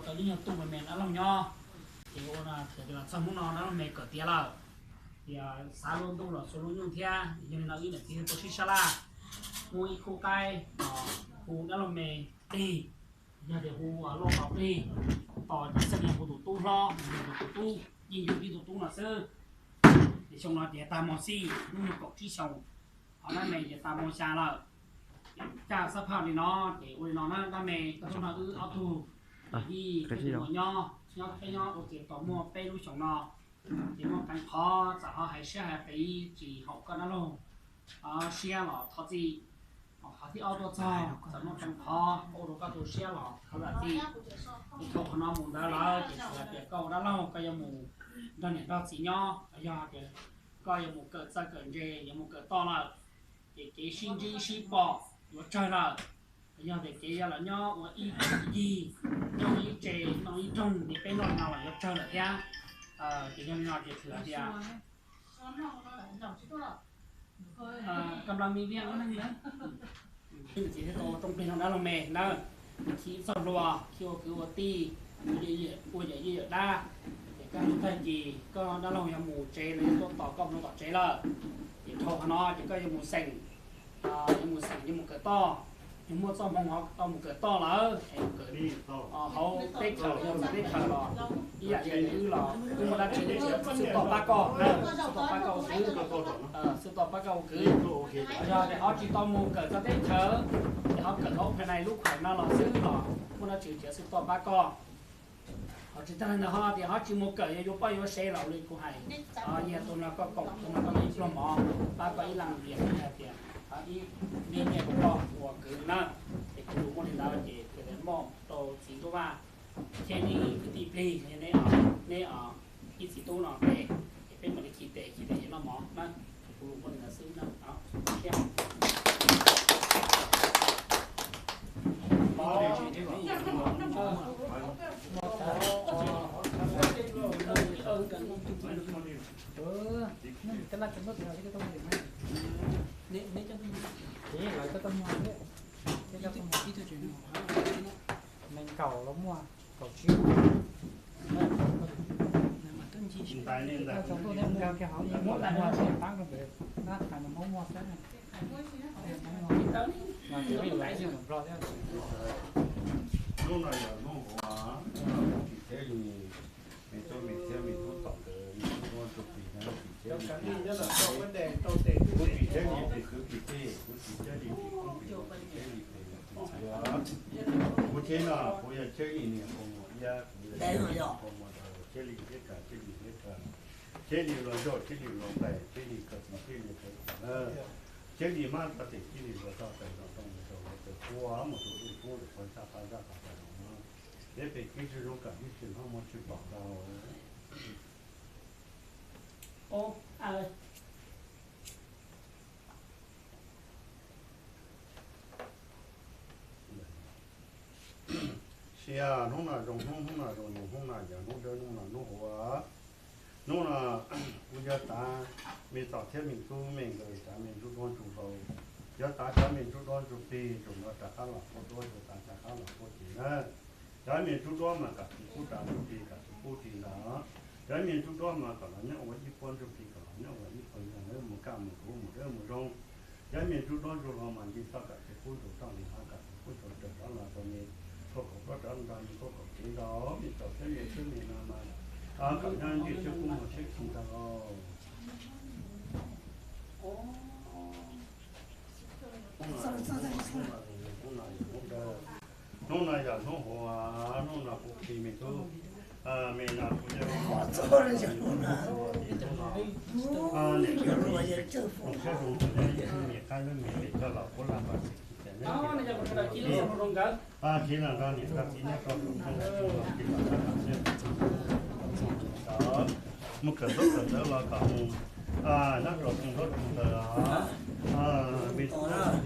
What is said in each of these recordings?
tau lub nyuag tuj me me dab laug nyob. Ces ua no txog hnub no dab laug me kawm tiav lawm, ces xav lub ntuj los xua lub nyuj thiab. Yog li no ib niam txiv tuaj sib sab laj, muab ib khub qaib hu dab laug me plig, yog tias hu Lauj Tos plig, Tos ces xeeb yog hu tus tub hlob, yog tus tub yeej yug ib tug tub no xwb. Ces xyoo no ces tag mos xij, hnub no kaum tsib xyoos, ho dab me ces tag mos xya lawm. Ces caj xab phaj li no, ces ua li no na dab me, koj tub no wb ob tug yij ua nyob, nyob thiab nyob ua ke tau muaj peb lub xyoos no, ces muaj qee qhov txawm ho hais siab hais qiv tsis haum koj dab laug siab los thov txim. Qhov thib ob tuaj txog txawm muaj qee qhov ua rau koj tu siab los thov zam txim. Ces dhau qhov no mus ntawd lawm ces txawm hais tias koj ua dab laug koj yuav mus nrog niam nrog txiv nyob, yog tias koj yuav mus kawm txawj kawm ntse yuav mus kawm toj lawm, ces kev sib ntsib sib pom yuav tsawg lawm. Yog tias kev yuav los nyob ua ib yig, nyob ua ib tse, noj ib roog li peb noj no los yuav tsawg lawm thiab. Ces yog li no ces txawm hais tias koj npla me viaj lub neej na, ces thiaj tau rooj plig no dab laug me na, khi txoj hlua, khi ua kwv ua tij, ua yawm yij yawm dab. Ces koj hnub tag kis koj dab laug yog mus tsev los yog tuaj tos koj mus tom tsev lawm, ces dhau qhov no ces koj yuav mus xeem, yuav mus xeem yuav mus kawm toj, yog muaj txoj hmoo ho tau mus kawm toj lawm es mus kawm hauv teb chaws yog txawv teb chaws los ib yam li wb los wb muaj dab tsi wb tseem xwb toj pab koj, xwb toj pab koj ua kwv, xwb toj pab koj ua kwv. Yog tias ho tsis tau mus kawm txog teb chaws, ces ho kawm hauv Ukraine lub khaim no los xwb los muaj dab tsi tseem xwb toj pab koj. Ho tsis tag li ntawd ho tias ho tsis mus kawm yuav yuav poj yuav sev los li kuv hais, yog tus no koj koom tus no koj muaj ib pluag mov pab koj ib leeg vias hais tias ib nyiaj rau koj ua kwv na. Ces kuv lus muaj li ntawd ces kuv muaj rau txiv Ntuj Vaj thiab neb kwv tij plig, neb, neb ib txiv tub no tes, ces peb mam li khi tes khi tes yuav noj mov na. Kuv lus muaj li ntawd xwb na. Nees nkaum los muaj, kaum tsib. Tsoom tuaj thiab nkag kiag hauv, muab tais no taab rau ntawd, tais no muab muag xwb. Hnub no yog hnub huav, hnub no kuv tsis thiab li, me tub me thiab me tub tom ntawd, me tub Ntsuj Plig na, kuv tsis thiab li, kuv tsis thiab li plig kwv plig tij, kuv tsis thiab li plig koob plig loo, kuv thiab li plig txiv. Kuv thiab no kuv yog thiab li niam qhov muag iab, kuv yog thiab li niam qhov muag daws, thiab li thiab kawg, thiab li thiab kawg, thiab li los zaum, thiab li los nqaim, thiab li kawg txiv, thiab li kawg txiv na, thiab li mab rau tes, thiab li los rau tes, los rau mus rau los tes, kua mus rau ub kub rau qhov tshaj qab zaj qhov tshaj no. Peb pem kwv tsis zoo kam kwv tsis hnov muag tsis pom ntau. Sia hnub no zoo hnub, hnub no zoo nyoog, hnub no yog hnub dawb, hnub no hnub huav. Hnub no kuv yuav tav me txom thiab me tub me nkawd cov me ntsuj duab ntsuj hlauv, yuav tav cov me ntsuj duab ntsuj plig ntsuj no rov qab los puab duab, yuav tav rov qab los puab cev na. Cov me ntsuj duab mas kom tsis pub rov ntsuj plig, kom tsis pub ris ntawd. Cov me ntsuj duab mas kom los nyob ua ib puab ntsuj plig, kom los nyob ua ib puab ntsuj, mus kaj mus kuv mus dawb mus zoo. Cov me ntsuj duab ntsuj hlauv mas nce toj kom tsis pub ntsuj toj li hab, kom tsis pub ntsuj raws rov los rau me, puab kaum plaub rov nto, me puab kaum cev nto, me txom thiab me tub me no mas kom nyob ntsej siab kub muag siab khi ntag. Hnub no yog hnub huav, hnub no kuv khi me tub, me no kuv yog, niam yog me siab zoo, me qab lub me pem coj los puab laj npam txhim khi tias neb, khi los nrog niam nrog txiv nyob rau tus mus kawm ntaub kawm ntawv los kom mus nyob rau tus ntaub tus ntawv, me tub niam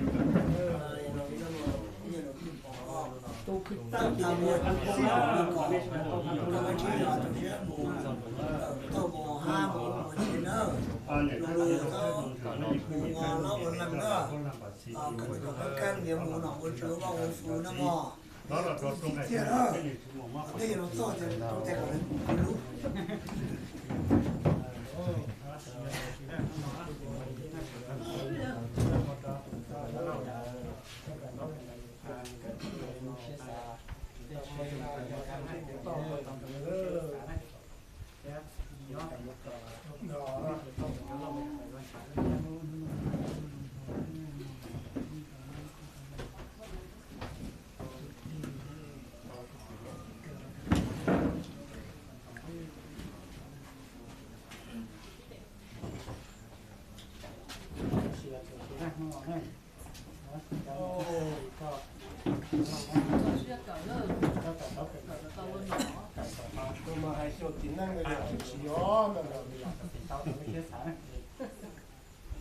Hais xyoo txiv neej no yog tsis yog no los li los tau tau lub siab xav na.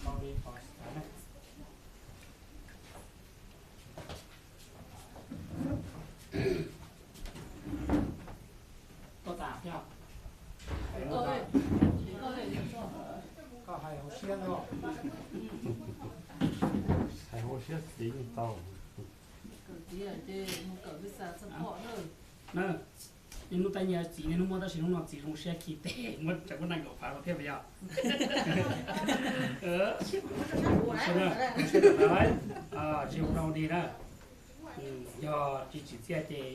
Tau li qhov xav na. Koj tas thiab. Koj hais hauv siab no. Hais hauv siab txiv yeej tau. Na, niaj hnub tab nyias txiv niaj hnub muaj tab sis hnub no txiv zoo siab khi tes muab tseem muab nees nkaum phav rau thiab puas yog? Tsis ua rau dig na. Yog tsis tsim txiaj ces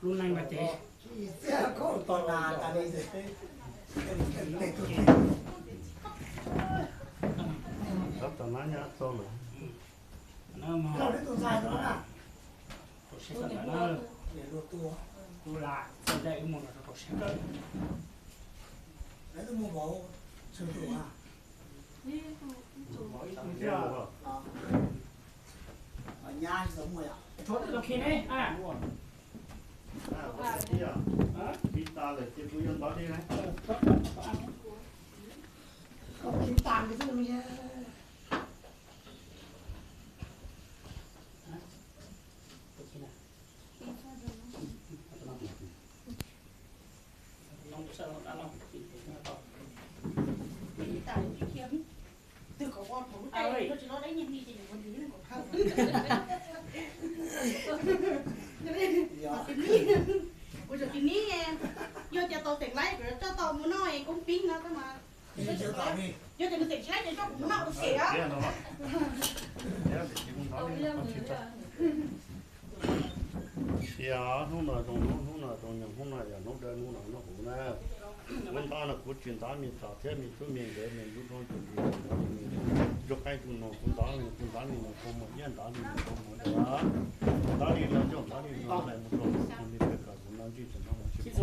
lub neej no ces rau siab kawg na. Kuv lam txog ntej wb mus no rau siab kawg. Tshuav tus khi ne. Ib tas lawm ces kuv yuav ntov li na. Ua tsis ni, yog tias tau teem laib kuv coj tau mus noj koob pib no tab mas. Yog tias nws teem tsis laib ces coj kuv mus noj ua ke os. Sia hnub no zoo hnub, hnub no zoo nyoog, hnub no yog hnub dawb, hnub no hnub huv na. Kuv ntov no kuv tsis ntov me txog thiab me tub me nkawd me ntub roob tug li, ntov li me ntub qaib ntub noog, kuv ntov li, kuv ntov li no kuv mus iab, ntov li no kuv mus dawb, ntov li no coj, ntov li no hlais mus rau kuv li peb kom kuv noj ntsij tsis noj mus tsis